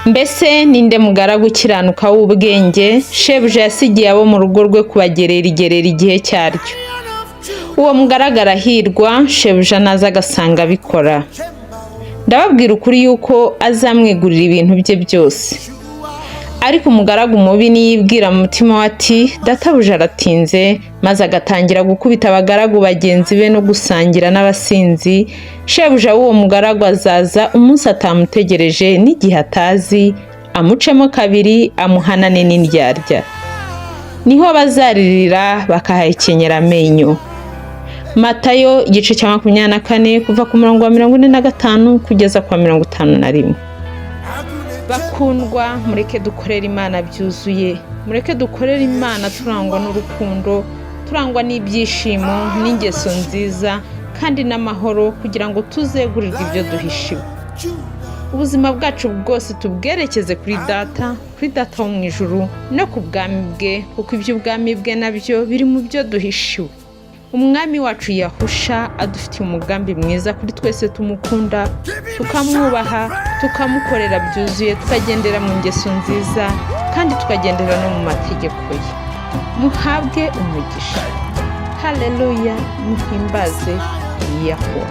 Mbese ninde mugaragu ukiranuka w'ubwenge shebuja yasigiye abo mu rugo rwe kubagerera igerera igihe cyaryo? Uwo mugaragu arahirwa, shebuja naza agasanga abikora. Ndababwira ukuri yuko azamwegurira ibintu bye byose. Ariko umugaragu mubi niyibwira mu mutima we ati: "Databuja aratinze," maze agatangira gukubita abagaragu bagenzi be no gusangira n'abasinzi, shebuja w'uwo mugaragu azaza umunsi atamutegereje n'igihe atazi, amucemo kabiri, amuhanane n'indyarya. Niho bazaririra bakahahekenyera amenyo. Matayo igice cya 24, kuva ku murongo wa 45 kugeza ku wa 51. Bakundwa, mureke dukorere Imana byuzuye, mureke dukorere Imana turangwa n'urukundo, turangwa n'ibyishimo n'ingeso nziza kandi n'amahoro, kugira ngo tuzegurirwe ibyo duhishiwe. Ubuzima bwacu bwose tubwerekeze kuri Data, kuri Data wo mu ijuru no ku bwami bwe, kuko iby'ubwami bwe nabyo biri mu byo duhishiwe. Umwami wacu Yahusha adufitiye umugambi mwiza kuri twese tumukunda, tukamwubaha, tukamukorera byuzuye, tukagendera mu ngeso nziza kandi tukagendera no mu mategeko ye. Muhabwe umugisha. Haleluya! Muhimbaze Yahuwa.